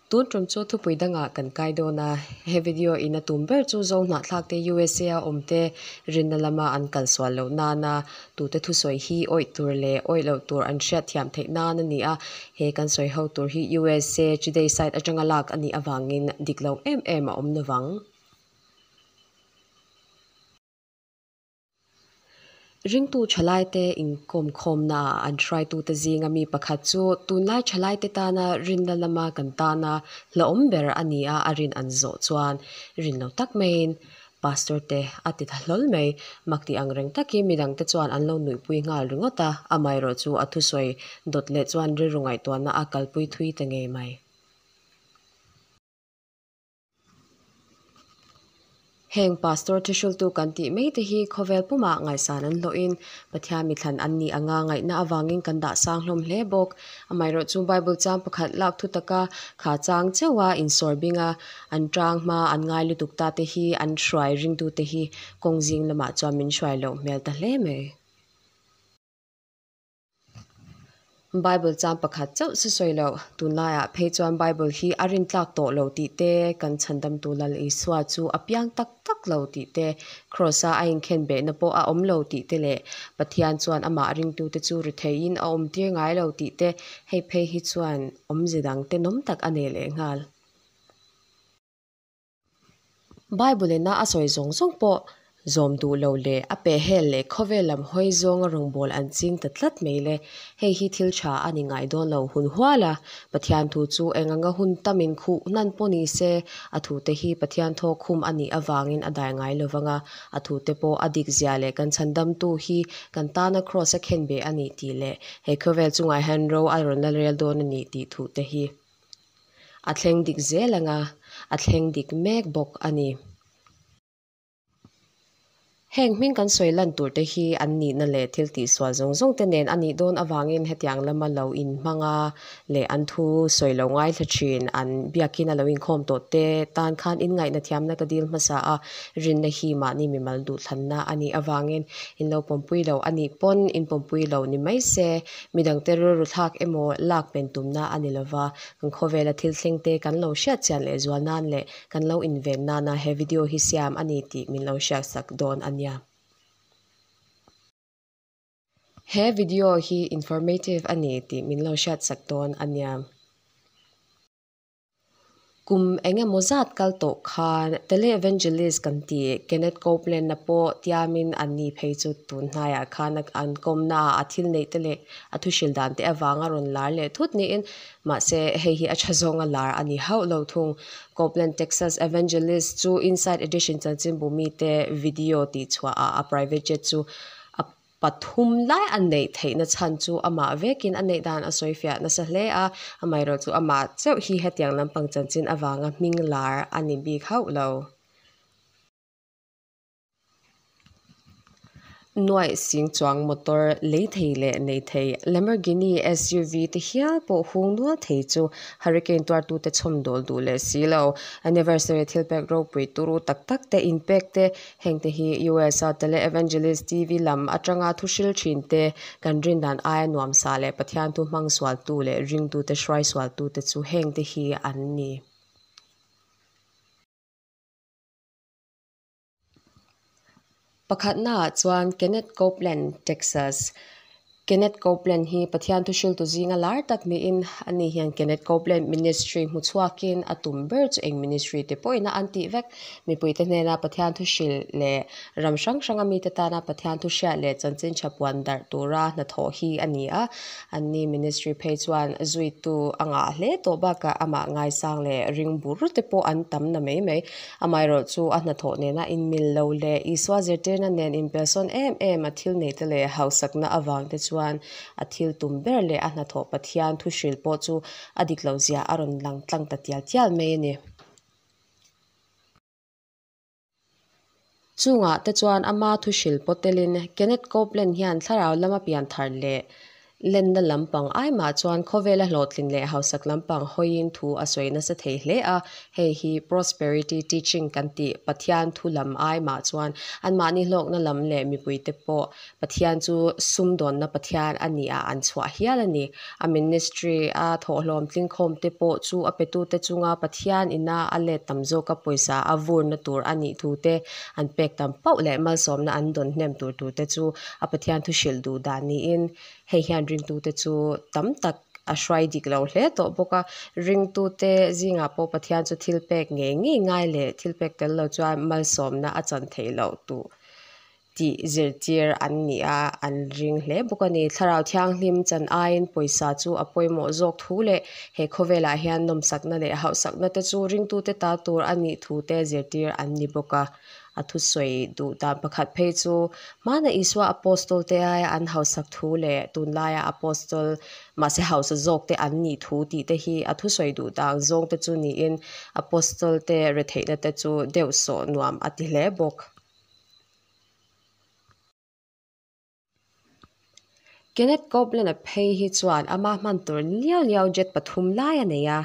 Tun tum chu thupui dangah kan kai dawn a, he video in a tum ber chu Zo hnahthlak te USA a awm te rinna lama an kal sual loh nana tute thusawi hi awih tur leh awih loh tur an hriat thiam theih nan a ni a, he kan sawi ho tur hi USA Today site atanga lak a nih avangin dik lo em em a awm lovang. Ringtu thalaite inkawm khawmnaah an hruaitute zinga mi pakhat chu tunlai thalaite tana rinna lama kan tana hlauhawm ber a ni a, a rin an zawh chuan rin lo tak maiin Pastor te a ti ta hlawl mai. Mak tih ang reng takin midangte chuan an lo nuihpui nghal ringawt a, amaherawhchu a thusawi dawt leh chuan rilru ngaihtuahna a kalpui thui ta ngei mai. Heng Pastor thuhriltu kan tih mai te hi khawvel pumah ngaihsan an hlawhin Pathian mithlan an nih anga ngaihna avangin kan dah sang hlawm hle bawk. Amaherawh chu Bible chang pakhat lak thu taka kha chang cheuha insawr binga an tang hma an ngai lutuk ta te hi an hruai ringtute hi kawng zing lamah chuan min hruai loh hmel ta hle mai. Bible chang pakhat chauh chu sawi loh, tunlaiah phei chuan Bible hi a rintlak tawh lo tih te, kan chhandamtu Lal Isua chu a piang tak tak lo tih te, Kraws-a a inkhen behna pawh a awm lo tih te leh Pathian chuan amah ringtute chu ritheiin a awmtir ngai lo tih te, hei phei hi chuan awmze dang tenawm tak a nei leh nghal. Bible ina a sawi zawng zawng pawh zawm duh lo leh a pehhel leh khawvel lam hawi zawnga rawngbâwl an ching ta tlat mai le. Hei hi thil tha a ni ngai dawn lo hun hual a, Pathian thu chu eng anga hun tamin khuh hnan pawh ni se, a thute hi Pathian thaw khum a nih avangin a dai ngai lo vang a, a thute pawh a dik zia leh kan chhandamtu hi kan tana kraws a khen beh a ni tih leh he khawvel chungah hian ro a rawn la rel dawn a ni tih thute hi. A thleng dik zel ang a, a thleng dik mek bawk a ni. Heng hming kan sawi lan tur te hi an nihna leh thil tihsual zawng zawng te nen a nih dawn avangin hetiang lama lo inhmang a leh an thu sawi lo ngaithla thin an biakin a lo inkhawm tawh te tan khan inngaihna thiamna ka dil hmasa a, rinna hi mahni mimal duhthlanna a nih avangin in lo pawmpui lo a nih pawn in pawmpui lo ni mai se. Midangte rilru thlak emaw lak pen tumna a ni lova, kan khawvela thil thleng te kan lo hriat chian leh zual nan leh kan lo inven nana he video hi siam a ni tih min lo hriatsak dawn a nia. He video hi informative a ni tih min lo hriatsak dawn a nia. Kum eng emaw zat kal tawh khan Tele-evangelist kan tih Kenneth Copeland-a pawh tiamin an ni phei chu tun hnaiah khan an kawmnaah a thil neih te leh a thuhril dan te avanga rawn lar leh thut niin mahse hei hi a tha zawnga lar a ni hauh lo thung. Copeland Texas Evangelist chu Inside Edition chanchinbu mite video tihchhuahah a private jet chu a Pathum lai a neih theihna chhan chu amah vekin a neih dan a sawi fiah nasa hle a, amaherawh chu amah chauh hi hetiang lampang chanchin avanga hming lar a ni bik hauh lo. Nuaih sing chuang motor lei thei leh nei thei Lamborghini SUV te hial pawh hung nual thei chu Hurricane tuartute chhawm dawl duh leh si lo. Anniversary thil pek ropui turu tak tak te inpek te Hengte hi US-a Tele-evangelist TV lam atanga thu hril thinte kan rin dan aia nuamsa leh Pathian thu hmang sualtu leh ringtute hruai sualtute chu hengte hi an ni. Pakhatnaah chuan Kenneth Copeland, Texas. Kenneth Copeland hi Pathian thuhriltu zinga lar tak niin ani hian Kenneth Copeland Ministry hmu chhuakin a tum ber chu eng ministry te pawhin a an tih vek. Mipuite hnena Pathian thuhril leh ram hrang hranga mite tana Pathian thuhriat leh chanchin tha puan darh tura hnathawh hi a ni a. Anni ministry phei chuan zuitu a ngah hle tawh bakah amah ngaisang leh ring bur te pawh an tam na mai mai. Amaherawh chu a hnathawh nena inmil lo leh Isua zirtirna nen inpelsawn em em a thil neite leh hausakna avangte chuan a thil tum ber leh a hnathawh Pathian thuhril pawh chu a dik lo zia a rawn lang tlang ta tial tial mai a ni. Chungah te chuan ama thuhril pawh telin Kenneth Copeland hian thlarau lama pian thar leh Lenna lampang ai mah chuan khawvela hlawhtlin leh hausak lampang hawiin thu a sawi nasa thei hle a, hei hi prosperity teaching kan tih Pathian thu lam ai mah chuan anmahni hlawkna lam leh mipuite pawh Pathian chu sumdawnna Pathian a nih ah an chhuah hial a ni. A ministry a thawhhlawm tlingkhawm te pawh chu a petute chunga Pathian ina a let tam zawka pawisa a vurna tur a nih thu te an pek tam pauh leh malsawmna an dawn hnem tur tur te chu a Pathian thu hrilh duh dan niin Hei hian ringtute chu tam tak a hruai dik lo hle tawh bawk a, ringtute zingah pawh Pathian chu thil pek ngei ngei ngai leh thil pek tel lo chuan malsawmna a chan theih loh tuh tih zirtir an ni a, an ring hle bawk a ni. Thlarau Thianghlim chan aiin pawisa chu a pawimawh zawk thu leh he khawvelah hian nawmsakna leh hauhsakna te chu ringtute ta tur a nih thu te zirtir an ni bawk a. A thusawi duh dan pakhat phei chu hmana Isua Apostol te aia an hausak thu leh tunlaia Apostol mahse hausa zawk te an nih thu tih te hi a thusawi duh dan zawng te chu niin Apostol te retheihna te chu deuhsawh nuam a ti hle bawk. Kenneth Copeland-a phei hi chuan ama hman tur liau liau jet pathum lai a nei a,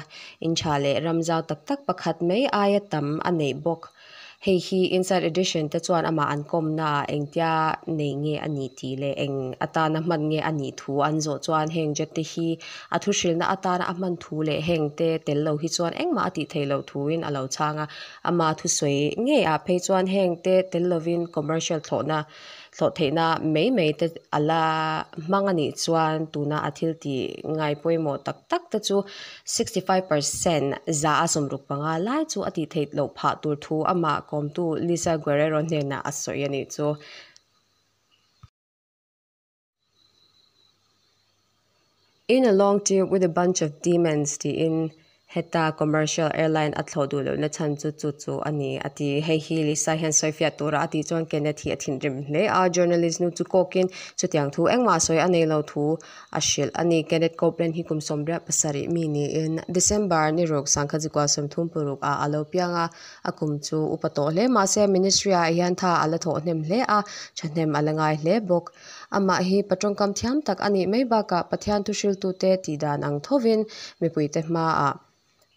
in tha leh ram zau tak tak pakhat mai aia tam a neih bawk. Hei hi Inside Edition te chuan amah an kawmnaah engtia nei nge a nih tih leh eng atana hman nge a nih thu an zawh chuan heng jet te hi a thuhrilna atana a hman thu leh heng te tel lo hi chuan engmah a tih theih loh thuin a lo chhang a. Ama thusawi ngeiah phei chuan heng te tel lovin commercial thlawhna Thlawh theihna mai mai te a la hmang a nih chuan tuna a thil tih ngai pawimawh tak tak te chu 65% 65% lai chu a tih theih loh phah tur thu amah kawmtu Lisa Guerrero hnenah a sawi a nih chu. In a long tube with a bunch of demons tiin heta commercial airline a thlawh duh lohna chhan chu chu chu a ni a ti. Hei hi Lisa hian sawifiah tura a tih chuan Kenneth hi a thinrim hle a, journalist nu chu kawkin chutiang thu engmah sawi a nei lo thu a hrilh a ni. Kenneth Copeland hi kum 87 mi niin December ni ruk sangkhat zikua 36 ah a lo piang a, a kum chu upa tawh hle mahse ministry ah hian tha a la thawh hnem hle a, thahnem a la ngai hle bawk. Amah hi patawngkam thiam tak a nih mai bakah Pathian thuhriltute tih dan ang thovin mipuite hmaah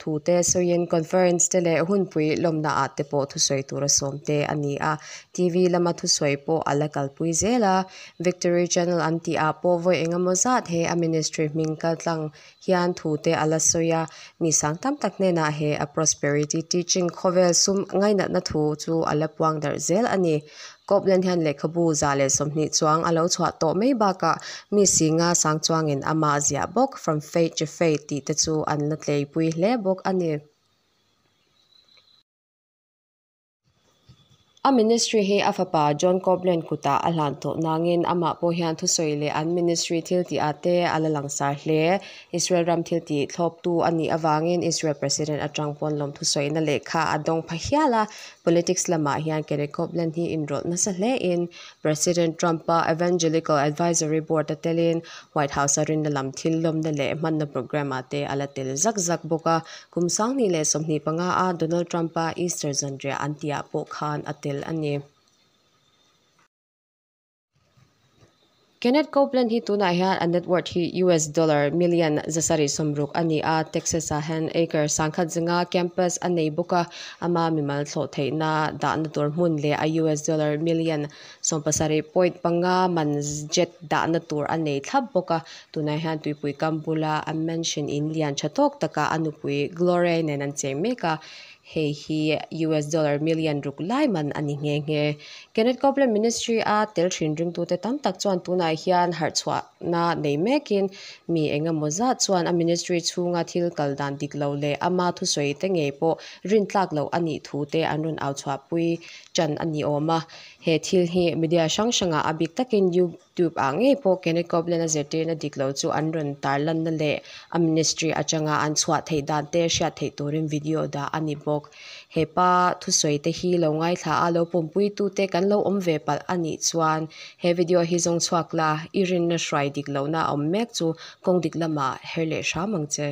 thute sawiin conference te leh hunpui lawmnaah te pawh thusawi tura sawm te a ni a. TV lama thusawi pawh a la kalpui zel a. Victory Channel an tihah pawh vawi engemaw zat he a ministry hming kaltlang hian thute a la sawi a. Mi sang tam tak hnenah he a prosperity teaching khawvel sum ngainatna thu chu a la puang darh zel a ni. Copeland hian lehkhabu 120 chuang a lo chhuah tawh mai bakah mi singa sang chuangin amah ziah bawk From Faith to Faith tih te chu an la tleipui hle bawk a ni. A ministry hi a fapa John Copeland kutah a hlan tawh nangin amah pawh hian thusawi leh an ministry thil tihah te a la langsar hle. Israel ram thil tih thlawptu a nih avangin Israel President atang pawn lawm thusawina lehkha a dawng pha hial a. Politics lamah hian Kenneth Copeland hi inrawlh nasa hlein President Trump-a Evangelical Advisory Board a telin White House-a rinna lam thil lawmna leh hmanna program-ah te a la tel zak zak bawk a. Kum 2025 a Donald Trump-a Easter zanriah an tihah pawh khan a tel a ni. Kenneth Copeland hi tunah hian a net worth hi US dollar million 760 a ni a, Texas-ah hian acre 10,500 campus a nei bawk a, ama mimal thlawh theihna dahna tur hmun leh a US dollar million 17.5 man jet dahna tur a nei thlap bawk a, tunah hian tuipui kam bula a mansion in lian tha tawk taka a nupui Gloria nen an cheng mek a. Hei hi US dollar million ruk lai man a ni nghe nghe. Kenneth Copeland Ministry a tel thin ringtute tam tak chuan tunah hian harhchhuahna nei mekin mi engemaw zat chuan a ministry chhunga thil kal dan dik lo leh ama thusawi te ngei pawh rintlak loh a nih thu te an rawn au chhuahpui tan a ni awm a. He thil hi media hrang hrangah a bik takin Tube ah ngei pawh Kenneth Copeland a zirtirna dik lo chu an rawn tarlanna leh a ministry atanga an chhuah theih dan te hriat theih turin video dah a ni bawk. He pa thusawi te hi lo ngaithla a lo pawmpui tu te kan lo awm ve palh a nih chuan he video hi zawng chhuak la, i rinna hruai dik lohna a awm mek chu kawng dik lamah her leh hram ang che.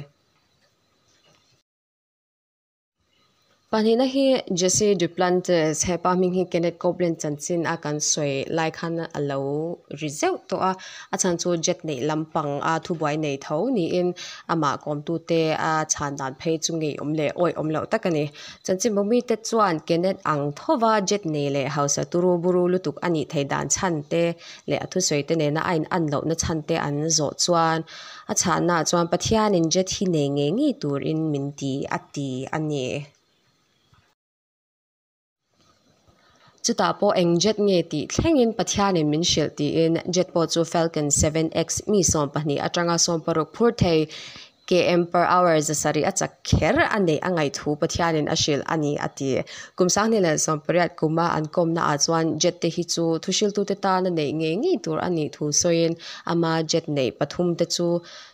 Pahnihna hi Jesse Duplantis, hepa hming hi Kenneth Copeland chanchin a kan sawi lai khan a lo ri zeuh tawh a, a chhan chu jet neih lampang a thubuai nei tho niin amah kawmtute a chhan dan phei chu ngeiawm leh awihawm loh tak a ni. Chanchin bawmite chuan Kenneth ang thova jet nei leh hausa turu buru lutuk a nih theih dan chhan te leh a thusawi te nena a in an lohna chhan te an zawh chuan a chhahnaah chuan Pathianin jet hi nei ngei ngei turin min ti a ti a ni. Chutah pawh eng jet nge tih thlengin Pathianin min hrilh tiin jet pawh chu Falcon 7X mi 12 atanga 16 phur thei km per hour zasarih a chak kher a neih a ngaih thu Pathianin a hrilh a ni a ti. Kum 2018 kuma an kawmna ah chuan jet te hi chu thuhriltute tana neih ngei ngei tur a nih thu sawiin ama jet neih pathum te chu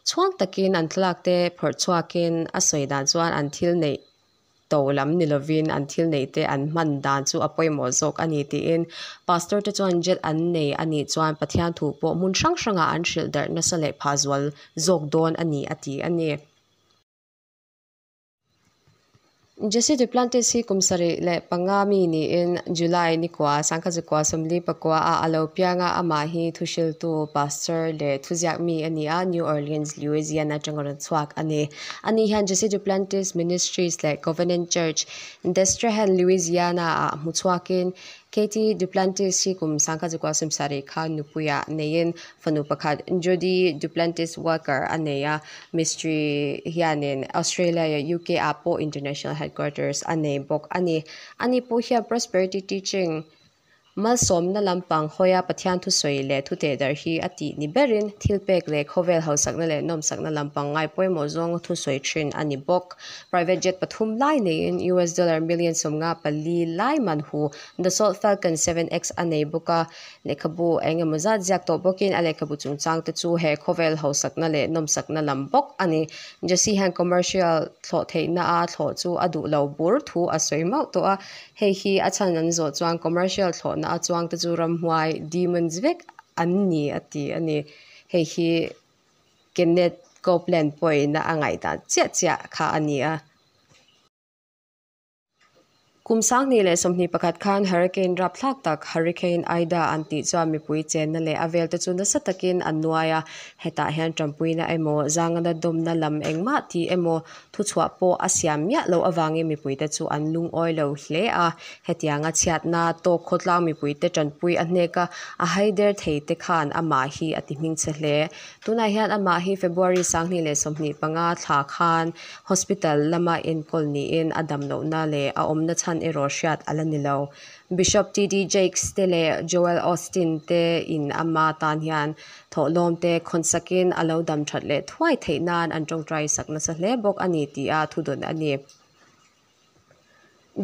chhuang takin an thlalak te phawrh chhuakin a sawi dan chuan an thil neih to lam ni lovin an thil neih te an hman dan chu a pawimawh zawk a ni tiin Pastor te chuan jet an nei a nih chuan Pathian thu pawh hmun hrang hrangah an hrilh darh nasa leh phah zual zawk dawn a ni a ti a ni. Jesse Duplantis hi kum 75 mi niin July nikua sangkhat 1949 ah a lo piang a, amah hi thuhriltu Pastor leh thuziak mi a ni a, New Orleans, Louisiana atanga rawn chhuak a ni. Ani hian Jesse Duplantis Ministries leh Covenant Church, Destrehan, Louisiana ah hmu chhuakin Katie Duplantis hi kum 1970 kha nupuiah neiin fanu pakhat Jody Duplantis Walker a nei a, Mistry hianin Australia leh UK ah pawh international headquarters a nei bawk a ni. Ani pawh hian Prosperity Teaching malsawmna lampang hawia Pathian thusawi leh thutehdar hi a tih ni berin thilpek leh khawvel hausakna leh nawmsakna lampang ngai pawimawh zawng thusawi thin a ni bawk. Private jet pathum lai neiin US dollar million 54 lai man hu Dassault Falcon 7X a nei bawk a, lehkhabu eng emaw zat ziak tawh bawkin a lehkhabu chungchang te chu he khawvel hausakna leh nawmsakna lam bawk a ni. Jesse hian commercial thlawh theihna a thlawh chu a duh lo bur thu a sawi mauh tawh a, hei hi a chhan an zawh chuan commercial thlawhna a chuang te chu ramhuai, demons, vek an ni a ti a ni. Hei hi Kenneth Copeland pawhin a ngaihdan chiah chiah kha a ni a. Kum 2021 khan Hurricane rapthlak tak Hurricane Ida an tih chuan mipui chenna leh a vel te chu nasa takin an nuai a, hetah hian tanpuina emaw zangana dawmna lam engmah tih emaw thuchhuah pawh a siam miah loh avangin mipuite chu an lungawi lo hle a, hetianga chhiatna tawk khawtlang mipuite tanpui a hnek a, a haider thei te khan amah hi a ti hmingchhe hle. Tunah hian amah hi February 2025 thla khan Hospital lama enkawl niin a dam lohna leh a awmna chhan erawh hriat a la ni lo. Bishop TD Jakes te leh Joel Osteen te in ama tan hian thawhlawm te khawnsakin a lo dam that leh thuai theih nan an tawngtai sak nasa hle bawk a ni tih a thudawn a ni.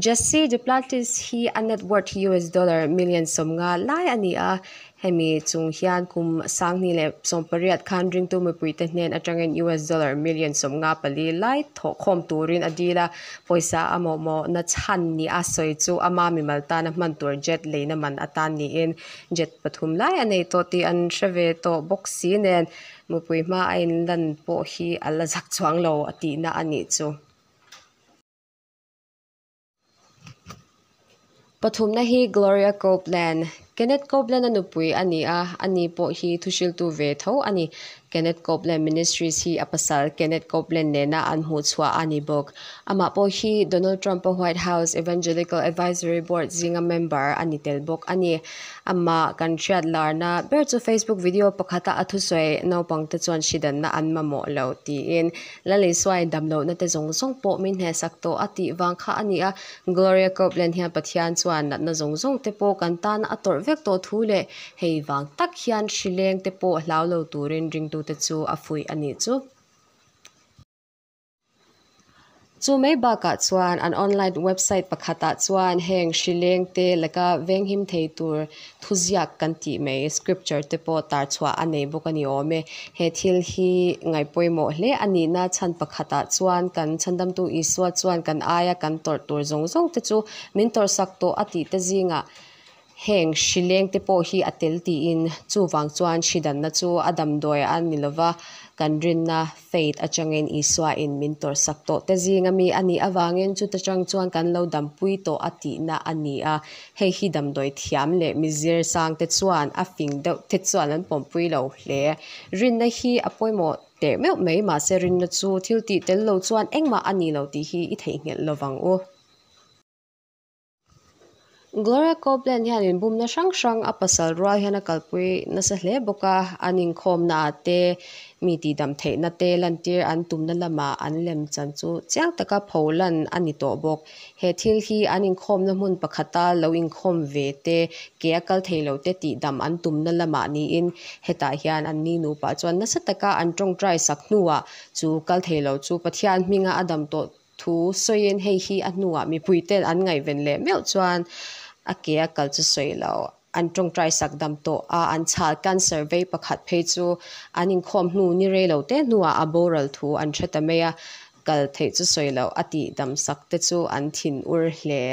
Jesse Duplantis hi a net worth hi US dollar million 50 lai a ni a, hemi chung hian kum 2018 khan ringtu mipuite hnen atangin US dollar million 54 lai thawhkhawm turin a dil a, pawisa a mawhmawhna chhan ni a sawi chu ama mimal tana hman tur jet leina man atan niin jet pathum lai a nei tawh tih an hre ve tawh bawk si nen mipui hma a inlan pawh hi a la zak chuang lo a tihna a nih chu. Pathumna hi Gloria Copeland, Kenneth Copeland-a nupui a ni a, ani pawh hi thuhriltu ve tho a ni. Kenneth Copeland Ministries hi a pasal Kenneth Copeland nena an hmuhchhuah a ni bawk. Amah pawh hi Donald Trump-a White House Evangelical Advisory Board zinga member a ni tel bawk a ni. Amah kan hriat larna ber chu Facebook video pakhata a thusawi naupangte chuan hridanna an mamawh lo tiin Laleisuai damlohna te zawng zawng pawh min hnehsak tawh a tih vang kha a ni a, Gloria Copeland hian Pathian chuan natna zawng zawng te pawh kan tana a tawrh vek tawh thu leh hei vang tak hian hrileng te pawh hlau lo turin ringtute chu a fuih a nih chu. Chu mai bakah chuan an online website pakhatah chuan heng hrileng te laka venghim thei tur thuziak kan tih mai scripture te pawh tar chhuah a nei bawk a ni awm e. He thil hi ngaihpawimawh hle a nihna chhan pakhatah chuan kan chhandamtu Isua chuan kan aia kan tawrh tur zawng zawng te chu min tawrhsak tawh a tih te zingah heng hrileng te pawh hi a tel tiin chuvang chuan hridanna chu a damdawi a ni lova. Kan rinna, faith, atangin Isua in min tawrhsak tawh te zinga mi a nih avangin chuta tang chuan kan lo dampui tawh a tihna a ni a. Hei hi damdawi thiam leh mizir sang te chuan a fing deuh te chuan an pawmpui lo hle. Rinna hi a pawimawh teh meuh mai, mahse rinna chu thil tih tel lo chuan engmah a ni lo tih hi i theihnghilh lovang u. Gloria Copeland hian inbumna hrang hrang a pasal rual hian a kalpui nasa hle bawk a, an inkhawmna ah te mi tihdam theihna te lantir an tumna lamah an lem chan chu chiang taka pho lan a ni tawh bawk. He thil hi an inkhawmna hmun pakhata lo inkhawm ve te, ke a kal thei lo te tihdam an tumna lamah niin hetah hian an ni nupa chuan nasa taka an tawngtai sak hnuah chu kal thei lo chu Pathian hminga a dam tawh Thu sawiin hei hi a hnuah mipuiten an ngaihven leh meuh chuan a ke a kal chu sawi lo. An tawngtai sak dam tawh a, an chhal cancer vei pakhat phei chu an inkhawm hnu ni rei lo te hnuah a boral thu an hre ta mai a, kal theih chu sawi lo a tih dam sak te chu an thin ur hle.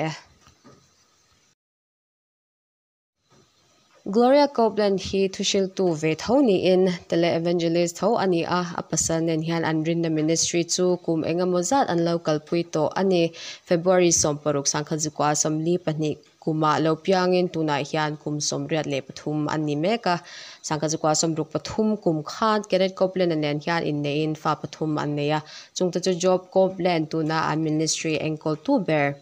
Gloria Copeland hi thuhriltu ve tho niin tele-evangelist tho a ni a, a pasal nen hian an rinna ministry chu kum engemaw zat an lo kalpui tawh a ni. February 16 sangkhat 42 kumah lo piangin tunah hian kum 83 a ni mek a. 1963 kum khan Kenneth Copeland-a nen hian inneihin fa pathum an nei a, chungte chu Job Copeland tuna an ministry enkawltu ber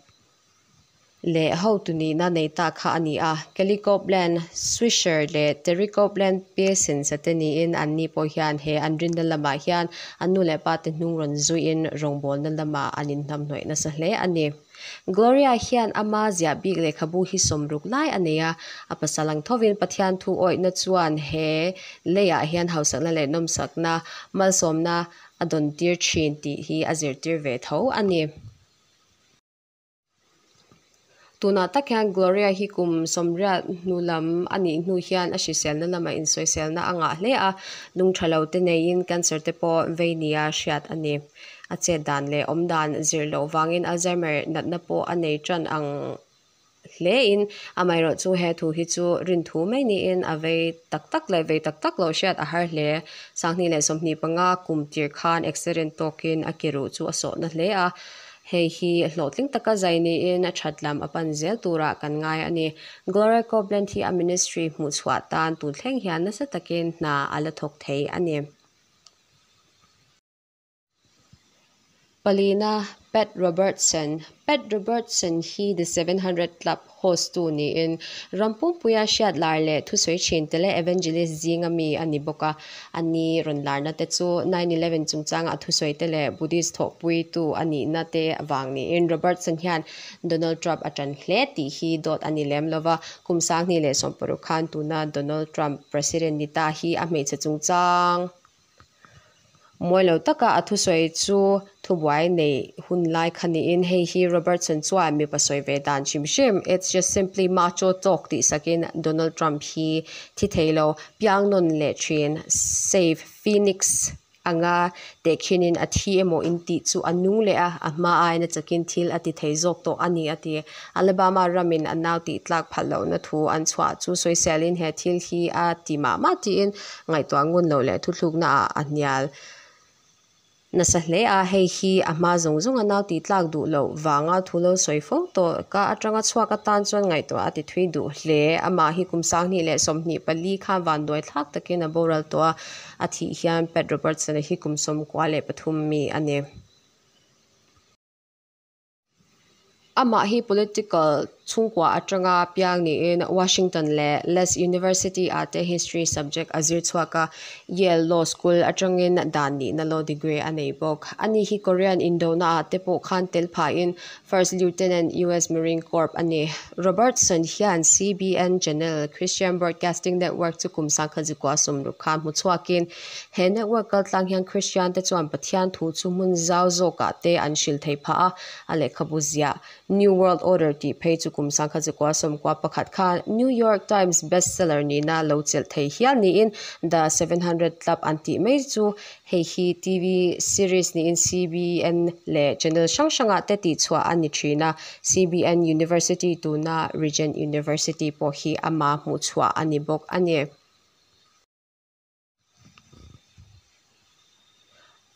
leh hotu nihna nei ta kha a ni a. Kelly Copeland, Swisher leh Terry Copeland Peasons-a te niin anni pawh hian he an rinna lamah hian an nu leh pa te hnung rawn zuiin rawngbawlna lamah an inhnamhnawih nasa hle a ni. Gloria hian ama ziah bik lehkhabu hi 60 lai a nei a, a pasal ang thovin Pathian thu awihna chuan he leiah hian hausakna leh nawmsakna, malsawmna a dawntir thin tih hi a zirtir ve tho a ni. Tunah tak hian Gloria hi kum 80 hnu lam a nih hnu hian a hriselna lamah insawiselna a ngah hle a, lung tha lo te neiin cancer te pawh vei nia hriat a ni. A chet dan leh awm dan zir loh vangin Alzheimer natna pawh a nei tan ang hlein amaherawhchu he thu hi chu rin thu mai niin a vei tak tak leh vei tak tak loh hriat a har hle. 2025 kum tir khan accident tawkin a ke ruh chu a sawhna hle a. Hei hi hlawhtling taka zai niin a that lam a pan zel turah kan ngai a ni. Gloria Copeland hi a ministry hmuhchhuah tan tun thleng hian nasa takin hna a la thawk thei a ni. Palina Pat Robertson Pat Robertson hi The 700 Club host tu niin ram pumpuia hriat lar leh thusawi thin te leh evangelist zinga mi a ni bawk a. Ani rawn larna te chu 9/11 chungchanga a thusawi te leh Buddhist thawhpuitu a nihna te vang niin Robertson hian Donald Trump a tan hle tih hi dawt a ni lem lova. Kum 2016 khan tuna Donald Trump president ni ta hi a hmeichhe chungchang Mawi lo taka a thusawi chu thubuai nei hun lai kha niin hei hi Robertson chuan mipa sawi ve dan hrim hrim, It's just simply macho talk tih sakin Donald Trump hi thi thei lo, piang nawn leh thin, save Phoenix anga tehkhinin a thi emaw in tih chu a nung leh a, a hma aiin a chakin thil a ti thei zawk tawh a ni a ti. Alabama ramin a nau tih tlak phalh lohna thu an chhuah chu sawiselin he thil hi a ti mah mah tiin ngaihtuah ngun loh leh thuthlukna ah a hnial nasa hle a, hei hi a hma zawng zawng a nau tih tlak duh loh vanga thu lo sawi fo tawh ka atanga chhuak atan chuan ngaihtuah a ti thui duh hle. Amah hi kum 2024 khan vanduai thlak takin a boral tawh a, a thih hian Pat Robertson-a hi kum 93 mi a ni. Amah hi political chhungkua atanga piang niin Washington leh Les University ah te history subject a zir chhuak a, Yale Law School atangin dan nihna law degree a nei bawk. Ani hi Korean indona ah te pawh khan tel phahin First Lieutenant US Marine Corps a ni. Robertson hian CBN channel, Christian Broadcasting Network, chu kum 1960 khan hmu chhuakin he network kaltlang hian Christian te chuan Pathian thu chu hmun zau zawkah te an hrilh thei phah a, A lehkhabu ziah New World Order tih phei chu kum 1991 khan New York Times bestseller nihna lo chelh thei hial niin The 700 Club an tih mai chu hei hi TV series niin CBN leh channel hrang hrangah te tihchhuah a ni thin a, CBN University tuna Regent University pawh hi ama hmuhchhuah a ni bawk a ni.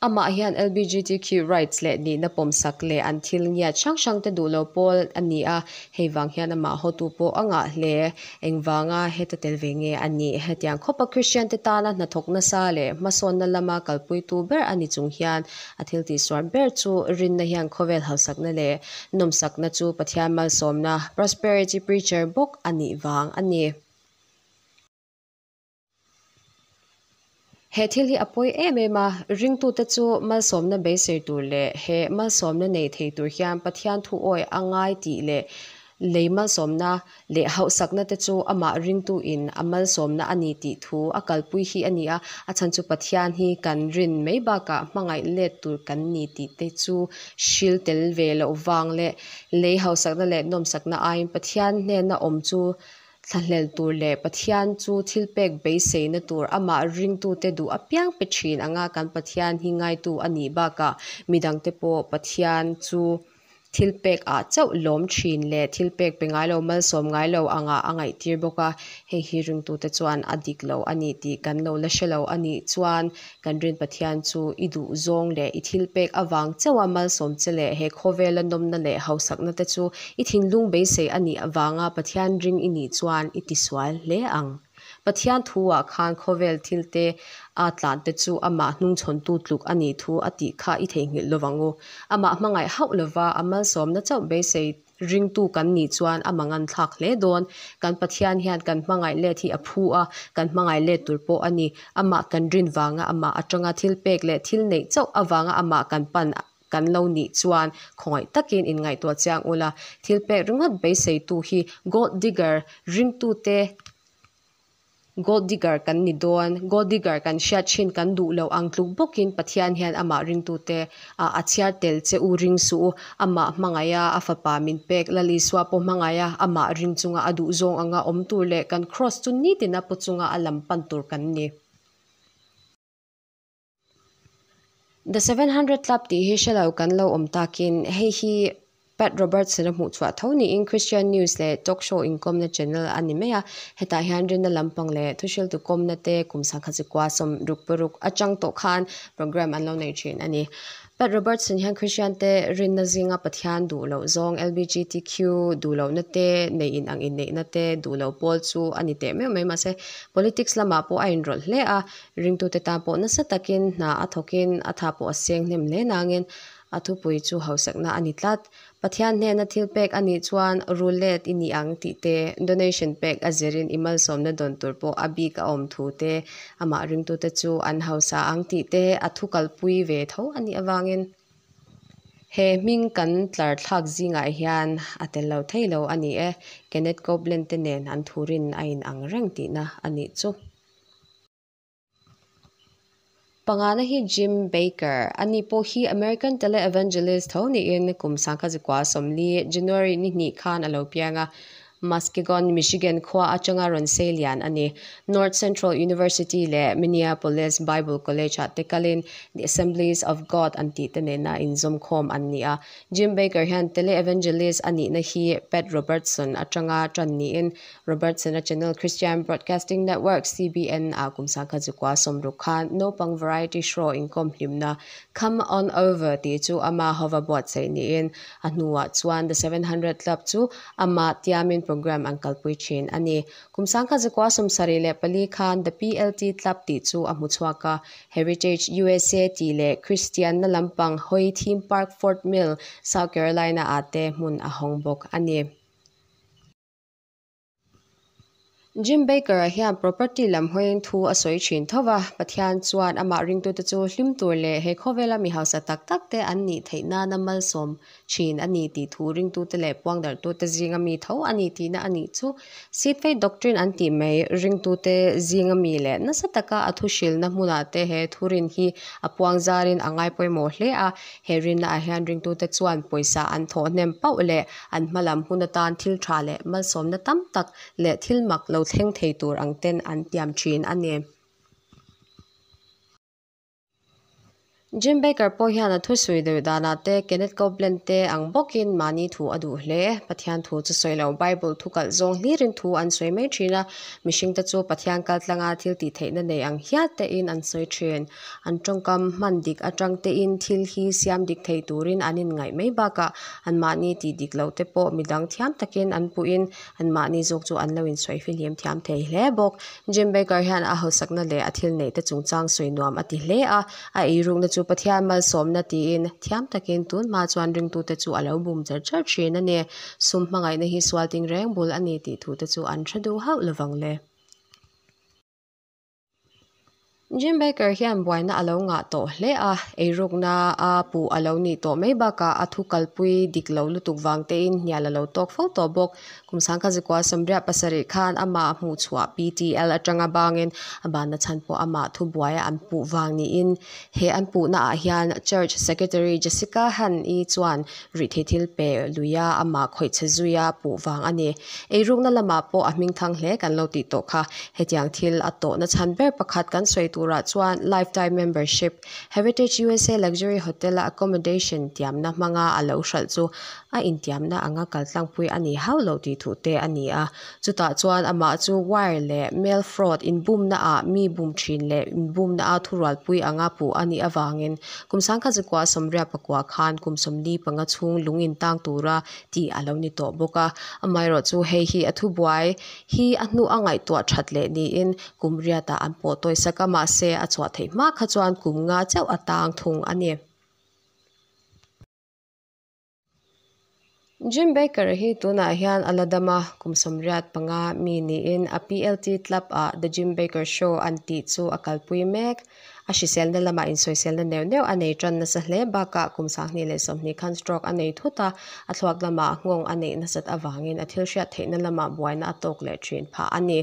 Amah hian LBGTQ rights leh nihna pawmsak leh an thil ngiat hrang hrangte duh lo pawl a ni a, hei vang hian amah hotu pawh a ngah hle. Engvanga heta tel ve nge a nih? Hetiang khawpa Christian te tana hnathawk nasa leh hmasawnna lama kalpuitu ber a ni chung hian a thil tihsual ber chu rinna hian khawvel hausakna leh nawmsakna chu Pathian malsawmna, prosperity preacher, bawk a nih vang a ni. He thil hi a pawi em em a, ringtute chu malsawmna beisei tur leh he malsawmna nei thei tur hian Pathian thu awi a ngai tih leh lei malsawmna leh hauhsakna te chu amah ringtu in a malsawmna a ni tih thu a kalpui hi a ni a, a chhan chu Pathian hi kan rin mai bakah hmangaih let tur kan ni tih te chu hril tel ve loh vang leh lei hausakna leh nawmsakna aiin Pathian hnena awm chu Thlahlel tur leh Pathian chu thilpek beiseina tur amah ringtute duh apiang pe thin anga kan Pathian hi ngaitu a nih bakah midangte pawh Pathian chu thilpek ah chauh lawm thin leh thilpek pe ngai lo malsawm ngai lo angah a ngaihtir bawk a, hei hi ringtute chuan a dik lo a ni tih kan lo la hre lo a nih chuan Kan rin Pathian chu i duh zawng leh i thilpek avang chauha malsawm che leh he khawvela nawmna leh hausakna te chu i thinlung beisei a nih avanga Pathian ring i nih chuan i tisual hle ang. Pathian thu-ah khan khawvel thilte a tlan te chu amah hnungchhawntu tluk a nih thu a tih kha i theihnghilh lovang u. Amah hmangaih hauh lova a malsawmna chauh beisei Ringtu kan nih chuan a mangan thlak hle dawn. Kan Pathian hian kan hmangaih let hi a phu a, kan hmangaih let tur pawh a ni. Amah kan rin vanga amah atanga thil pek leh thil neih chauh avanga amah kan pan kan lo nih chuan khawngaih takin inngaihtuah chiang ula. Thil pek ringawt beiseitu hi gold digger ringtute Gold digger kan ni dawn. Gold digger kan hriat thin kan duh loh ang tluk bawkin Pathian hian amah ringtute ah a chhiar tel che u ring suh u. Amah hmangaih a, a fapa min pek Lal Isua pawh hmangaih a, amah ring chunga a duh zawng anga awm tur leh kan cross chu nitin a pu chunga a lam pan tur kan ni. The 700 Club tih hi hre lo kan lo awm takin hei hi Pat Robertson a hmuh chhuah tho niin Christian News leh Talk Show inkawmna channel a ni mai a. Hetah hian rinna lampang leh thuhriltu kawmna te kum sangkhat zikua 66 atang tawh khan program an lo nei thin a ni. Pat Robertson hian Christian te rinna zinga Pathian duh loh zawng LBGTQ duh lohna te, neih in ang inneihna te duh loh pawl chu a ni teh meuh mai. Mahse politics lamah pawh a inrawlh hle a, Ringtute tan pawh nasa takin hna a thawkin a tha pawh a seng hnem hle nangin a thupui chu hausakna a ni tlat. Pathian hnena thil pek a nih chuan rul let i ni ang tih te, donation pek a zirin i malsawmna dawn tur pawh a bik a awm thu te, amah ringtute chu an hausa ang tih te a thu kalpui ve tho a nih avangin he hming kan tlar thlak zingah hian a tel lo thei lo a ni e. Kenneth Copeland te nen an thurin a inang reng tihna a nih chu. Pangana hi Jim Bakker, ani pawh hi American televangelist tho niin kum 1940 January ni hnih khan a lo piang a, Muskegon, Michigan khua atanga rawn sei lian a ni. North Central University leh Minneapolis Bible College-ah te kalin The Assemblies of God an tih te nena inzawmkhawm an ni a. Jim Bakker hian televangelist a nihna hi Pat Robertson atanga tan niin Robertson-a channel Christian Broadcasting Network, CBN, ah kum 1960 khan naupang variety show inkawm hlimna Come On Over tih chu ama hova buatsaih niin a hnuah chuan The 700 Club chu amah tiamin program an kalpui thin a ni. Kum 1974 khan The PLT Club tih chu a hmu chhuak a, Heritage USA tih leh Kristianna lampang hawi theme park Fort Mill, South Carolina-ah te hmun a hawng bawk a ni. Jim Bakker-a hian property lam hawiin thu a sawi thin tho va, Pathian chuan amah ringtute chu hlim tur leh he khawvela mi hausa tak tak te an nih theih nana malsawm thin a ni tih thu ringtute leh puangdarhtute zinga mi tho a ni tihna a nih chu. Seed Faith Doctrine an tih mai ringtute zinga mi leh nasa taka a thu hrilhna hmunah te he thurin hi a puang zarin a ngai pawimawh hle a, He rinnaah hian ringtute chuan pawisa an thawh hnem pauh leh an hma lam hun atan thil tha leh malsawmna tam tak leh thil mak lo thleng thei tur ang ten an tiam thin a ni. Jim Bakker pawh hian a thusawi deuh danah te Kenneth Copeland te ang bawkin mahni thu a duh hle. Pathian thu chu sawi lo, Bible thu kalh zawng hlirin thu an sawi mai thin a, mihringte chu Pathian kaltlanga thil tih theihna nei ang hial tein an sawi thin. An tawngkam hman dik atang tein thil hi siam dik thei turin an inngaih mai bakah anmahni tih dik loh te pawh midang thiam takin an puhin anmahni zawk chu an lo insawi fihlim thiam thei hle bawk. Jim Bakker hian a hausakna leh a thil neih te chungchang sawi nuam a ti hle a, a eirukna chu Pathian malsawmna tiin thiam takin tun hma chuan ringtute chu a lo bum char char thin a ni. Sum hmangaihna hi sual ting reng bul a ni tih thute chu an hre duh hauh lovang le. Jim Bakker hian buaina a lo ngah tawh hle a, eirukna a puh a lo nih tawh mai bakah a thu kalpui dik lo lutuk vang tein hnial a lo tawk fo tawh bawk. Kum sangkhat zikua sawmriat pasarih khan amah hmuhchhuah PTL atanga bangin a banna chhan pawh amah thubuaia an puh vang niin he an puhna ah hian Church Secretary Jessica Hahn-i chuan rihthei thil pe luia amah khawih che zuia puh vang a ni. Eirukna lamah pawh a hmingthang hle kan lo tih tawh kha. Hetiang thil a tawhna chhan ber pakhat kan sawi turah chuan Lifetime Membership, Heritage USA Luxury Hotel-a accommodation tiamna hmanga a lo hralh chu a intiamna anga kaltlangpui a ni hauh loh tih thu te a ni a. Chutah chuan amah chu wire leh mail fraud inbumna ah mi bum thin leh inbumna a thurualpui anga puh a nih avangin kum sangkhat zakua sawmriat pakua khan kum sawmli panga chhung lung intang tura tih a lo ni tawh bawk a. Amaherawh chu hei hi a thubuai hi a hnu a ngaihtuah that leh niin kum riatah an pawh tawisak a, mahse a chhuah theih hma kha chuan kum nga chauh a tang thung a ni. Jim Bakker hi tunah hian a la dam a, kum 85 mi niin a PLT Club ah The Jim Bakker Show an tih chu a kalpui mek. A hriselna lamah insawiselna neuh neuh a nei tan nasa hle bakah kum 2020 khan stroke a nei thut a, a thluak lamah nghawng a neih nasat avangin a thil hriat theihna lamah buaina a tawk leh thin phah a ni.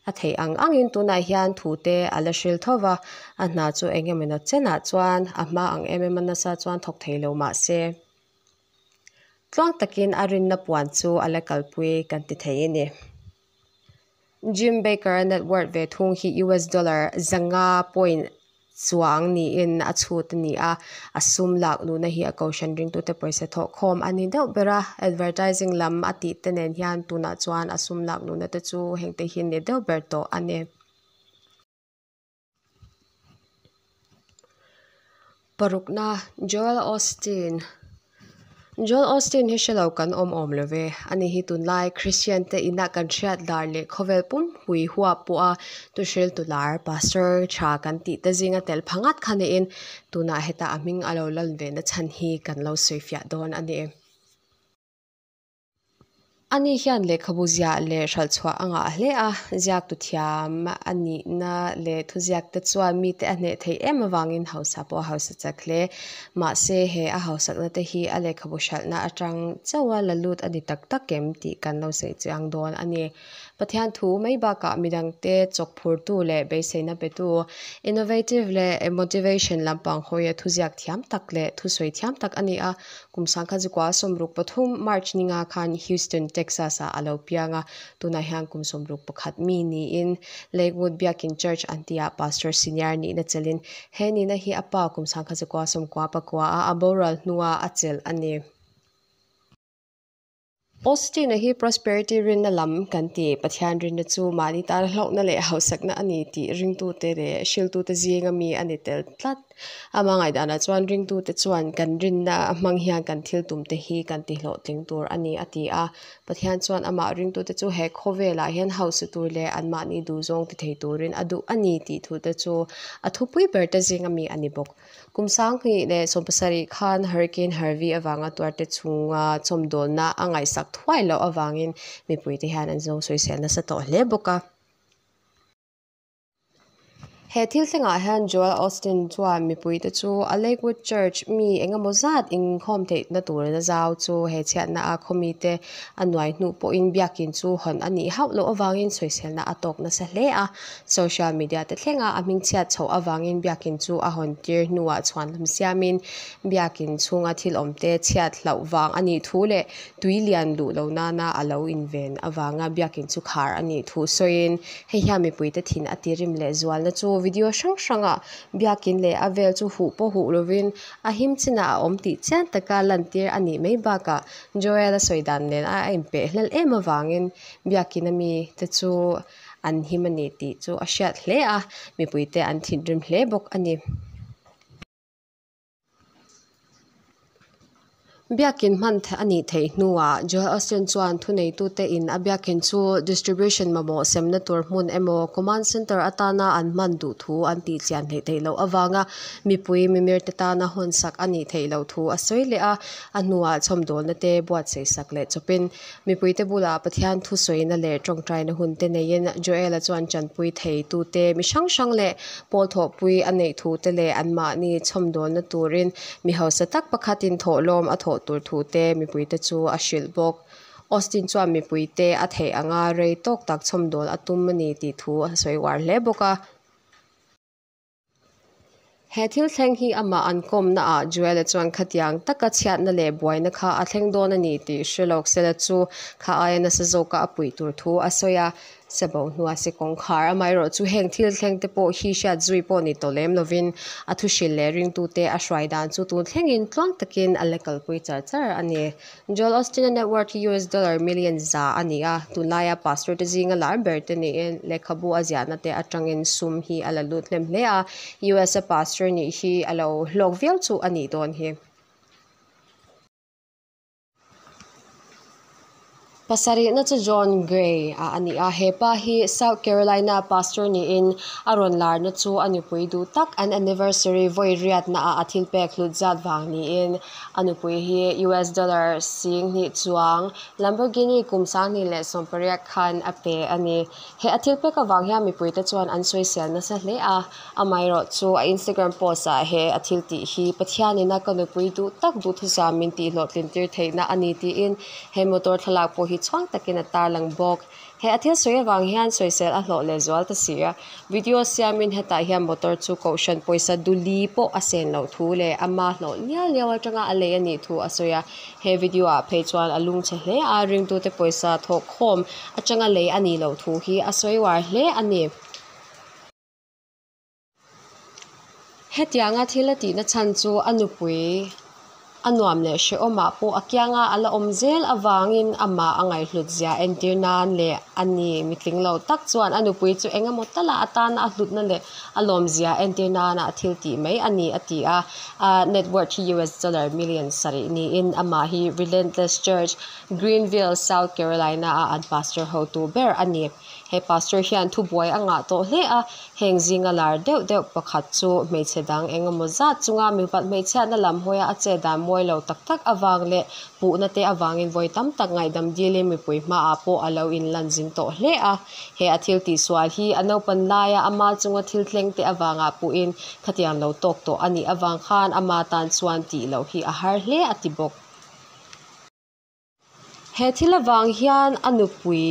A theih ang angin tunah hian thu te a la hril tho va, a hna chu eng emaw chenah chuan a hma ang em em a nasa chuan thawk thei lo mah se. Tluang takin a rinna puan chu a la kalpui kan ti thei a ni. Jim Bakker-a net worth ve thung hi US dollar zanga point chuang niin a chhut a ni a, a sum lak luhna hi a kohhran ringtute pawisa thawhkhawm a ni deuh ber a, advertising lam a tih te nen hian tunah chuan a sum lak luhna te chu hengte hi ni deuh ber tawh a ni. Parukna, Joel Osteen Joel Osteen hi hre lo kan awm awm lo ve. Ani hi tunlai Christian te ina kan hriat lar leh khawvel pum hui huap pawha thuhriltu lar Pastor tha kan tih te zinga tel pha ngat kha niin tunah heta a hming a lo lan ve na chhan hi kan lo sawifiah dawn a ni. Ani hian lehkhabu ziah leh hralhchhuah a ngah hle a, ziaktu thiam a nihna leh thuziakte chuan mite a hneh theih em avangin hausa pawh a hausa chak hle. Mahse, he a hausakna te hi a lehkhabu hralhna atang chauha la lut a ni tak tak em tih kan lo sawi chiang dawn a ni. Pathian thu mai bakah midangte chawkphurtu leh beiseina petu, innovative leh motivation lampang hawia thuziak thiam tak leh thusawi thiam tak a ni a. Kum sangkhat zikua 63 March ninga khan Houston, Texas ah a lo piang a, tunah hian kum 61 mi niin Lakewood Biakin Church an tihah Pastor Senior nihna chelin he nihna hi a pa kum sangkhat zikua 94 a a boral hnuah a chelh a ni. Austin-a hi Prosperity rinna lam kan ti. Pathian rinna chu mahni tan hlauhna leh hausakna a ni tih ringtute leh hriltute zinga mi a ni tel tlat. Ama ngaihdanah chuan ringtute chuan kan rinna a hmang hian kan thil tumte hi kan tihlawhtling tur a ni a ti a. Pathian chuan amah ringtute chu he khawvelah hian hausa tur leh anmahni duhzawng ti thei turin a duh a ni tih thute chu a thupui berte zinga mi a ni bawk. Kum 2017 khan Hurricane Harvey avanga tuarte chhunga chawmdawlna a ngaihsak thuai loh avangin mipuite hian an zawng sawisel nasa tawh hle bawk a. He thil thlengah hian Joel Osteen chuan mipuite chu a Lakewood Church mi engemaw zat inkhawm theihna tura zau chu he chhiatna a khawmite a nuai hnu pawhin biakin chu hawn a nih hauh loh avangin sawiselna a tawk nasa hle a. Social media te thlenga a hmingchhiat chhoh avangin biakin chu a hawn tir hnuah chhuan lam siamin biakin chhunga thil awmte chhiat hlauh vang a nih thu leh tui lian luh lo nana a lo inven avanga biakin chu khar a nih thu sawiin hei hian mipuite thin a ti rim leh zualna chu video hrang hrangah biakin leh a vel chu huh pawh huh lovin a him chinah a awm tih chiang taka lantir a nih mai bakah Joel a sawi dan nen a inpeh hlel em avangin biakin ami te chu an him a ni tih chu a hriat hle a, mipuite an thinrim hle bawk a ni. Biakin hman a nih theih hnuah Joel Osteen chuan thuneitute in a biakin chu distribution mamawh semna tur hmun emaw command centre atana an hman duh thu an tih chian hleih theih loh avanga mipui mimirte tana hawnsak a nih theih loh thu a sawi leh a, a hnuah chhawmdawlna te buatsaih sak leh chawpin mipuite bulah Pathian thusawina leh tawngtaina hun te neiin Joel-a chuan tanpui theitute mi hrang hrang leh pawl thawhpui a neih thu te leh anmahni chhawmdawlna turin mi hausa tak pakhatin thawhlawm a thawh tur thu te mipuite chu a hrilh bawk. Austin chuan mipuite a theih anga rei tawk tak chhawmdawl a tum a ni tih thu a sawi uar hle bawk a. He thil thleng hi amah an kawmna ah Joel-a chuan khatiang taka chhiatna leh buaina kha a thleng dawn a ni tih hre lawk sela chu kha aia nasa zawka a puih tur thu a sawi a. Sebo hnua si kawngkhar amaherawh chu heng thil thleng te pawh hi hriat zui pawh ni tawh lem lovin a thuhrilh leh ringtute a hruai dan chu tun thlengin tluang takin a la kalpui char char a ni. Joel Osteen-a net worth hi US dollar million za a ni a, tunlaia pastor te zinga lar ber te niin lehkhabu a ziahna te atangin sum hi a la lut hnem hle a, US a pastor nih hi a lo hlawk viau chu a nih dawn hi. Pasarihna chu John Gray a a ni a, he pa hi South Carolina pastor niin a rawn larna chu a nupui duh tak an anniversary vawi riatna ah a thil pek hlut zat vang niin a nupui hi US dollar 2000 chuang Lamborghini kum 2018 khan a pe a ni. He a thil pek avang hian mipuite chuan an sawisel nasa hle a, amaherawh chu a Instagram post ah he a thil tih hi Pathianin a ka nupui duh tak duhthusam min tih hlawhtlin tir theihna a ni tiin he motor thlalak pawh hi chhuang takin a tarlang bawk. He a thil sawi avang hian sawisel a hlawh leh zual ta si a, video siamin hetah hian motor chu kohhran pawisa duli pawh a sen loh thu leh ama hlawh liau liau atanga a lei a nih thu a sawi a, he video ah phei chuan a lungchhe hle a, ringtute pawisa thawhkhawm atanga lei a nih loh thu hi a sawi uar hle a ni. Hetianga thil a tihna chhan chu a nupui a nuam leh hrehawmah pawh a kianga a la awm zel avangin amah a ngaihhlut zia entir nan leh a ni. Mitling lo tak chuan a nupui chu eng emaw tala atana a hlutna leh a lawmzia entir nana a thil tih mai a ni a ti a. A net worth hi US dollar million sarih niin amah hi Relentless Church, Greenville, South Carolina-a an pastor hotu ber a ni. He pastor hian thubuai a ngah tawh hle a, heng zinga lar deuh deuh pakhat chu hmeichhe dang eng emaw zat chunga mipat hmeichhiatna lam hawia a chet dan mawi lo tak tak avang leh puhna te avangin vawi tam tak ngaihdam dilin mipui hmaah pawh a lo inlan zin tawh hle a. He a thil tihsual hi a naupan laia ama chunga thil thleng te avanga puhin khatiang lo tawk tawh a nih avang khan ama tan chuan tih loh hi a har hle a ti bawk. He thil avang hian a nupui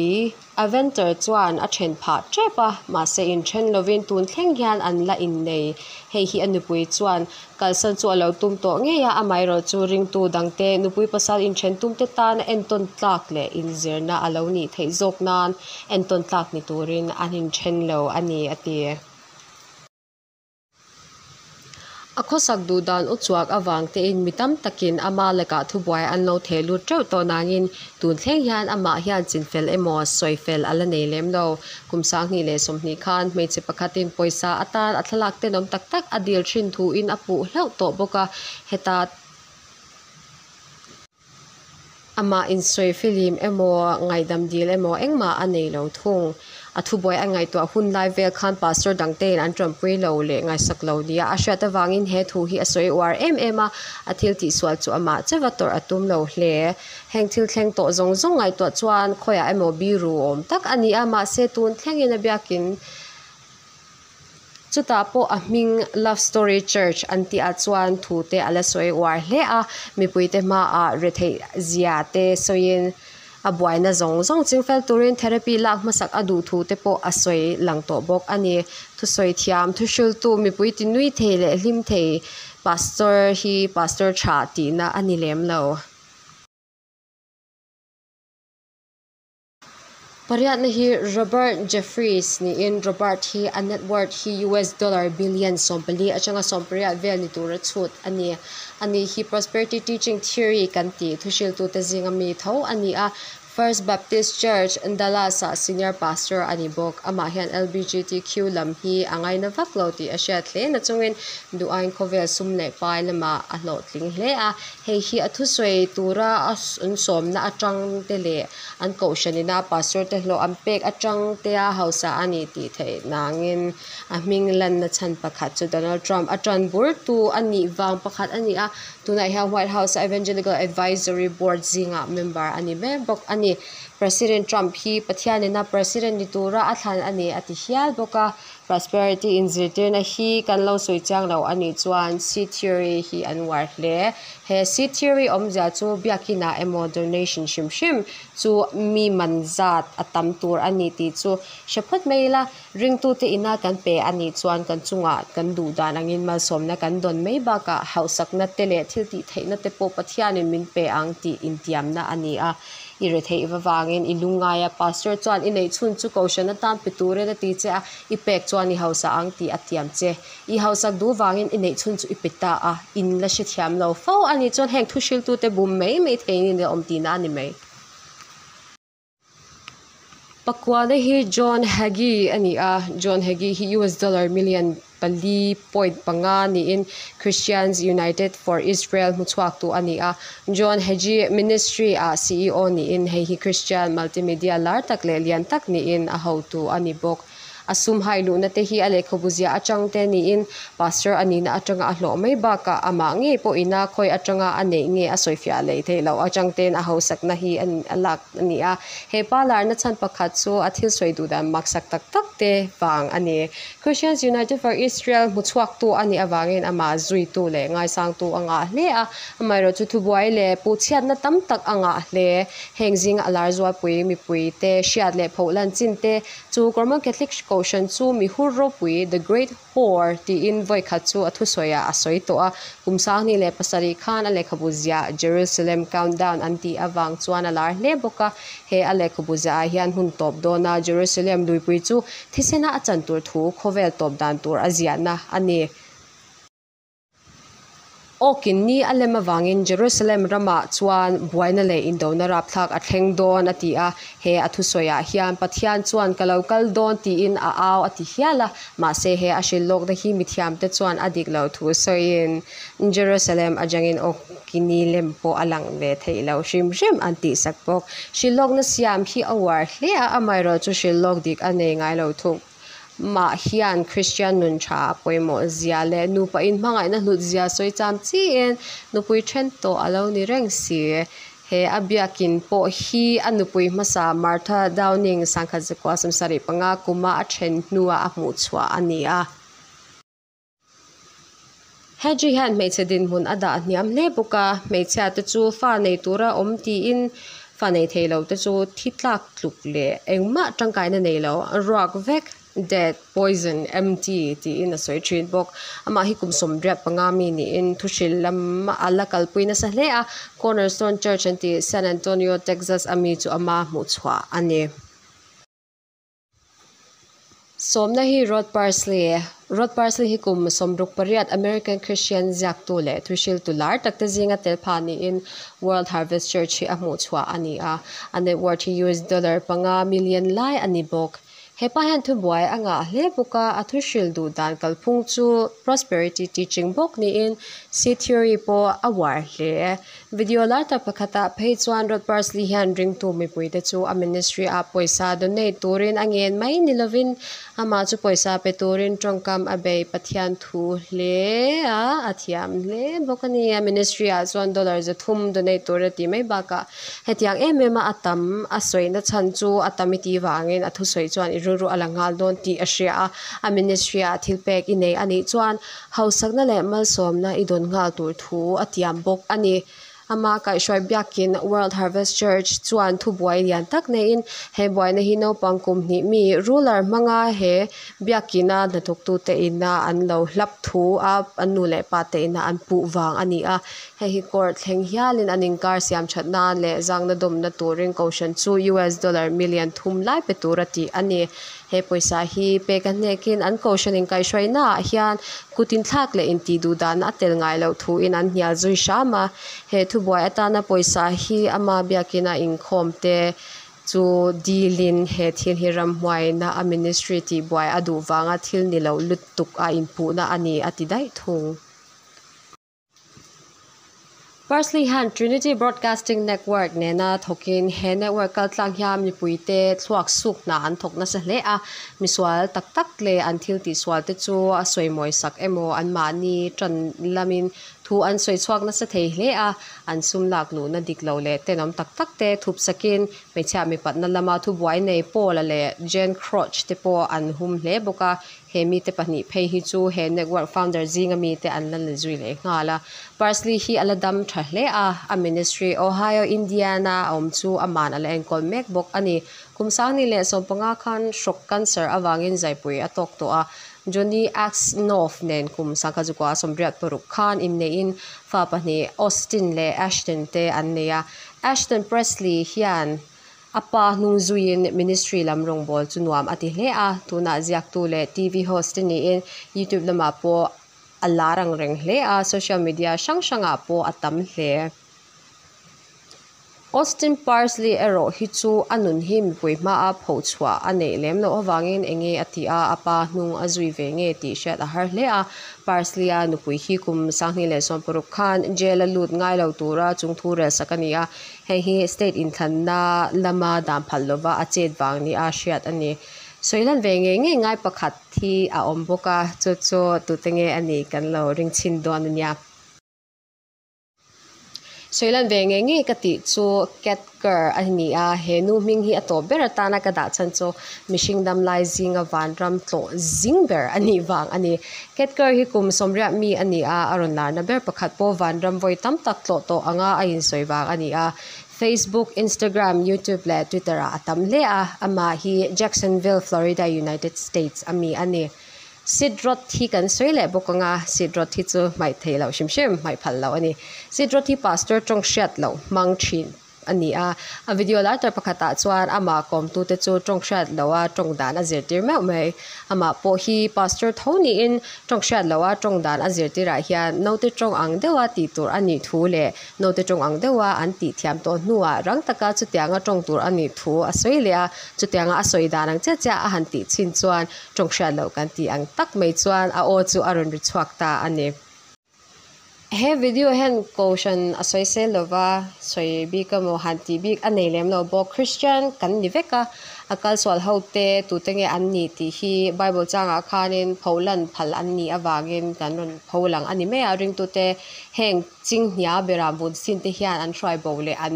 Aventer chuan a then phah tep a, mahse inthen lovin tun thleng hian an la innei. Hei hi a nupui chuan kalsan chu a lo tum tawh ngei a, amaherawh chu ringtu dangte nupui pasal inthen tumte tana entawn tlak leh inzirna a lo nih theih zawk nan entawn tlak ni turin an inthen lo a ni, a ti. A khawsak duh dan u chuak avang tein mi tam takin ama lakah thubuai an lo theh lut teuh tawh nangin tun thleng hian amah hian chinfel emaw sawifel a la nei lem lo. Kum 2020 khan hmeichhe pakhatin pawisa atan a thlalak tenawm tak tak a dil thin thuin a puh hlauh tawh bawk a, heta Amah insawi filim emaw, ngaihdam dil emaw engmah a nei lo thung. A thubuai a ngaihtuah hun lai vel khan pastor dangtein an tanpui lo leh ngaihsak lo nia a hriat avangin he thu hi a sawi uar em em a, a thil tihsual chu amah cheva tawrh a tum lo hle. Heng thil thleng tawh zawng zawng ngaihtuah chuan khawiah emaw biru awm tak a ni a, mahse tun thlengin a biakin Chutah pawh a hming Love Story Church an tih ah chuan thu te a la sawi uar hle a, mipuite hmaah retheih zia te sawiin a buaina zawng zawng chingfel turin therapy lak hmasak a duh thu te pawh a sawi lang tawh bawk a ni. Thusawi thiam, thuhriltu, mipui ti nui thei leh hlim thei Pastor hi Pastor tha tihna a ni lem lo. Pariatna hi Robert Jeffress niin Robert hi a net worth hi US dollar billion 14 atanga 18 vel ni tura chhut a ni. Ani hi Prosperity Teaching Theory kan tih thuhriltute zinga mi tho a ni a, First Baptist Church, Dallas-ah Senior Pastor a ni bawk. Amah hian LBGTQ lam hi a ngaina vak lo tih a hriat hle nachungin duhaiin khawvel sum leh pai lamah a hlawhtling hle a. Hei hi a thusawi tura a an sawmna atang te leh an kohhranina pastor te hlawh an pek atang te a hausa a ni tih theih nangin a hming lanna chhan pakhat chu Donald Trump a tan bur tu a nih vang pakhat a ni a. Tunah hian White House a Evangelical Advisory Board zingah member a ni mek bawk a ni. President Trump hi Pathianina President ni tura a thlan a ni a ti hial bawk a. Prosperity inzirtirna hi kan lo sawi chiang lo a nih chuan seed theory hi an uar hle. He seed theory awmzia chu biakinah emaw donation hrim hrim chu mi man zat a tam tur a ni tih chu hre phawt mai ila. Ringtute ina kan pe a nih chuan kan chungah kan duh dan angin malsawmna kan dawn mai bakah hauhsakna te leh thil tih theihna te pawh Pathianin min pe ang tih intiamna a ni a. I retheih va vangin i lungngai a, Pastor chuan i neih chhun chu kohhran atan pe turin a ti che a, i pek chuan i hausa ang tih a tiam che. I hausak duh vangin i neih chhun chu i pe ta a, in la hrethiam lo fo a nih chuan heng thuhriltute bum mai mai theihin i la awm tihna a ni mai. Pakuana hi John Hagee a ni a, John Hagee hi US dollar million 4.5 niin Christians United for Israel hmuchhuaktu a ni a. John Hagee Ministry ah CEO niin hei hi Christian multimedia lar tak leh lian tak niin a hotu a ni bawk. A sum hai luhna te hi a lehkhabu ziah atang te niin Pastor a nihna atanga a hlawh mai bakah amah ngei pawhin a khawi atanga a neih nge a sawifiah leh theih loh atang ten a hausakna hi a lak a ni a. He pa larna chhan pakhat chu a thil sawi duh dan maksak tak tak te vang a ni. Christians United for Israel hmuchhuaktu a nih avangin amah zuitu leh ngaisangtu a ngah hle a, amaherawhchu thubuai leh puhchhiatna tam tak a ngah hle. Heng zinga a lar zualpui mipui te hriat leh phohlan chin te Chu Roman Catholic Kohhran chu mi hur ropui, The Great Whore, tiin vawi khat chu a thusawiah a sawi tawh a. Kum 2007 khan a lehkhabu ziah Jerusalem Countdown an tih avang chuan a lar hle bawk a. He a lehkhabu ziahah hian hun tawp dawna Jerusalem luipui chu thisena a chan tur thu khawvel tawp dan tur a ziahna a ni. Awkin ni a lem avangin Jerusalem ramah chuan buaina leh indona rapthlak a thleng dawn a ti a. He a thusawiah hian Pathian chuan ka lo kal dawn tiin a au a ti hial a. Mahse he a hrilh lawkna hi mithiamte chuan a dik lo thu sawiin Jerusalem atangin awki ni lem pawh a lang ve theih lo hrim hrim an tihsak bawk. Hrilh lawkna siam hi a uar hle a, amaherawhchu hrilh lawk dik a nei ngai lo thung. Mah hian Kristian nun tha a pawimawh zia leh nupa inhmangaihna hlut zia sawi cham chiin nupui then tawh a lo ni reng si. He a biakin pawh hi a nupui hmasa Martha Downing 1975 kuma a then hnuah a hmuh chhuah a ni a. Hegyi hian hmeichhe dinhmun a dah hniam hle bawk a, hmeichhia te chu fa nei tura awm tiin fa nei thei lo te chu thi tlak tluk leh engmah tangkaina nei lo ruak vek, dead, poison, empty tiin a sawi thin bawk. Amah hi kum 85 mi niin thuhril lam a la kalpui nasa hle a, Cornerstone Church an tih San Antonio, Texas a mi chu ama hmuhchhuah a ni. Sawmna hi Rod Parsley, Rod Parsley hi kum 68 American Christian ziaktu leh thuhriltu lar takte zinga tel pha niin World Harvest Church hi a hmuhchhuah a ni a, a net worth hi US dollar panga million lai a ni bawk. Hepa hian thubuai a ngah hle bawk a, a thuhril duh dan kalphung chu prosperity teaching bawk niin seed theory pawh a uar hle. Video lar tak pakhatah phei chuan Rod Parsley hian ringtu mipuite chu a ministry ah pawisa donate turin a ngen mai ni lovin amah chu pawisa pe turin tawngkam a bei Pathian thu hle a, a thiam hle bawk a ni. A ministry ah chuan dollar 300 donate tur a ti mai bakah hetiang em em a a tam a sawina chhan chu a tam i tih vangin a thusawi chuan i rilru a la nghal dawn tih a hria a, a ministry ah thil pek i nei a nih chuan Hausakna leh malsawmna i dawn nghal tur thu a tiam bawk a ni. Ama kaihhruai biakin World Harvest Church chuan thubuai lian tak neiin he buaina hi naupang kum hnih mi ruler hmanga he biakina hnathawktute ina an lo hlap thu a an nu leh pa te ina an puh vang a ni a hei hi court thleng hialin an inkar siam that nan leh zangna dawmna turin kohhran chu us dollar million thum lai pe tura tih a ni. He pawisa hi pek a hnekin an kohhran inkaihhruaina ah hian kut inthlak leh intih duh dan a tel ngai loh thuin an hnial zui hram a. He thubuai atana pawisa hi ama biakina inkhawm te chu dilin he thil hi ramhmuaina a ministry tih buai a duh vanga thil ni loh lutuk a inpuhna a ni a ti daih thung. Parsley hian Trinity Broadcasting Network nena thawkin he network kaltlang hian mipuite thluak suk hna an thawk nasa hle a, misual tak tak leh an thil tihsual te chu a sawimawi sak emaw anmahni tan lamin thu an sawi chhuak nasa thei hle a, an sum lak luhna dik lo leh tenawm tak tak te thup sakin hmeichhia mipatna lama thubuai nei Paul-a leh Jane Crouch te pawh an hum hle bawk a. He mite pahnih phei hi chu he network founder zinga mite an la la zui leh nghal a. Parsley hi a la dam tha hle a, a ministry Ohio, Indiana a awm chu aman a la enkawl mek bawk a ni. Kum sangni leh sawmpanga khan hrawk cancer avangin zaipui a tawk tawh a. Johnny Axnoff nen kum sangkhat zukua 86 khan inneihin fa pahnih Austin leh Ashton te an nei a. Ashton Presley hian A pa hnung zuiin ministry lam rawngbâwl chu nuam a ti hle a, tunah ziaktu leh TV host te niin YouTube lamah pawh a lar ang reng hle a, social media hrang hrangah pawh a tam hle. Austin Parsley erawh hi chu a nun hi mipui hmaa phochhuah a neih lem loh avangin eng nge a tih a, a pa hnung a zui ve nge tih hriat a har hle a. Parsley-a nupui hi kum 2016 khan jail-a lut ngai lo tura chungthu relsak a ni a, Hei hi state inthlanna lama dan phal lova a chet vang nia hriat a ni. Sawi lan ve ngei ngei ngai pakhat hi a awm bawk a, chu chu tute nge a nih kan lo ring chhin dawn a nia. Sawi lan ve ngei ngei ka tih chu Cat Kerr a ni a, he nu hming hi a tawp ber atana ka dah chhan chu mihring damlai zinga vanram tlawh zing ber a nih vang a ni. Cat Kerr hi kum sawmriah mi a ni a, a rawn larna ber pakhat pawh vanram vawi tam tak tlawh tawh anga a insawi vang a ni a. Facebook, Instagram, YouTube leh Twitter ah a tam hle a, amah hi Jacksonville, Florida, United States a mi a ni. Sid Roth hi kan sawi leh bawk anga, Sid Roth hi chu hmaih theih loh hrim hrim, hmaih phal loh a ni. Sid Roth hi pastor tawng hriat loh hmang thin. a ni a. A video lai tar pakhatah chuan amah kawmtute chu tawng hriat loha tawng dan a zirtir meuh mai. Amah pawh hi pastor tho niin tawng hriat loha tawng dan a zirtirah hian naute tawng ang deuha tih tur a nih thu leh naute tawng ang deuha an tih thiam tawh hnuah rang taka chutianga tawng tur a nih thu a sawi leh a. Chutianga a sawi dan ang chiah chiah a han tih chin chuan tawng hriat loh kan tih ang tak mai chuan a aw chu a rawn ri chhuak ta a ni. He video hian kohhran a sawi sel lova sawi bik emaw han tih bik a nei lem lo bawk. Christian kan ni vek a, a kalsual ho te tute nge an nih tih hi Bible changah khanin pho lan phal an nih avangin kan rawn pho lang a ni mai a. Ringtute heng chinghnia berah vun sin te hian an hruai bo leh an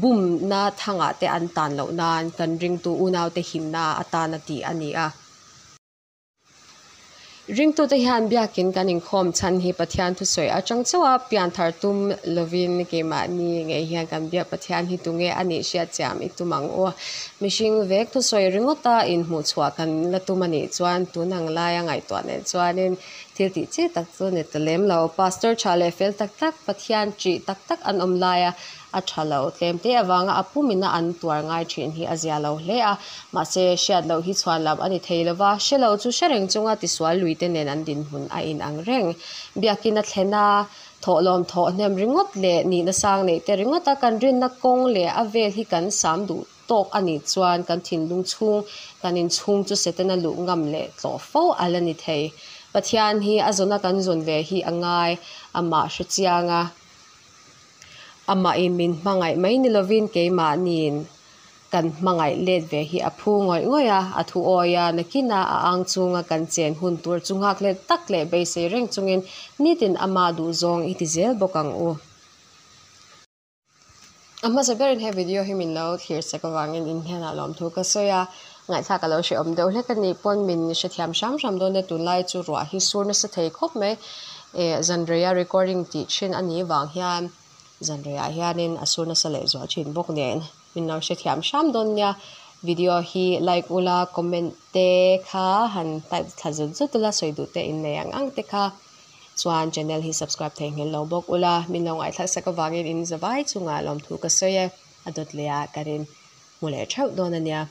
bumna thangah te an tan loh nan kan ringtu unaute himna atana tih a ni a. Ringtute hian biakin kan inkhawm chhan hi Pathian thusawi atang chauh a, pianthar tum lovin keimahni ngei hian kan biak Pathian hi tunge a nih hriat chiam i tum ang u. Mihring vek thusawi ringawta inhmuhchhuah kan la tum a nih chuan tun ang laia ngaihtuah nen chuanin thil tih chi tak chu ni ta lem lo. Pastor tha leh fel tak tak, Pathian ṭih tak tak an awm laia A tha lo. Tlem te avanga a pumina an tuar ngai thin hi a zia lo hle a. Mahse, hriat loh hi chhuan lam a ni thei lo va, hre lo chu hre reng chunga tisual lui te nen an dinhmun a inang reng. Biakin a thlen a, thawhlawm thawh hnem ringawt leh nihna sang neih te ringawta kan rinna kawng leh a vel hi kan sam duh tawk a nih chuan kan thinlung chhung, kan inchhung chu Setana luh ngam leh tlawh fo a la ni thei. Pathian hi a zawna kan zawn ve hi a ngai, amah hre chiang a. Amahin min hmangaih mai ni lovin keimahniin kan hmangaih let ve hi a phu ngawih ngawih a, a thu awi a, nakinah a ang chunga kan chen hun tur chu nghak let tak leh beisei reng chungin nitin ama duhzawng i ti zel bawk ang u. A hmasa berin he video hi min lo thlir sek avangin in hnenah lawmthu ka sawi a, ngaihthlak a lo hrehawm deuh hlek a nih pawn min hrethiam hram hram dawn e, tunlai chu ruah hi sur nasa thei khawp mai. Eh zanreia recording tih thin a nih vang hian Zanriah hianin a sur nasa leh zual thin bawk nen min lo hrethiam hram dawn nia. Video hi like ula comment te kha han type thla zut zut ula sawi duh te in nei ang ang te kha chuan channel hi subscribe theihnghilh lo bawk ula min lo ngaihthlak sak avangin in zavai chungah lawmthu ka sawi e. A dawt leh ah ka rin hmu leh theuh dawn a nia.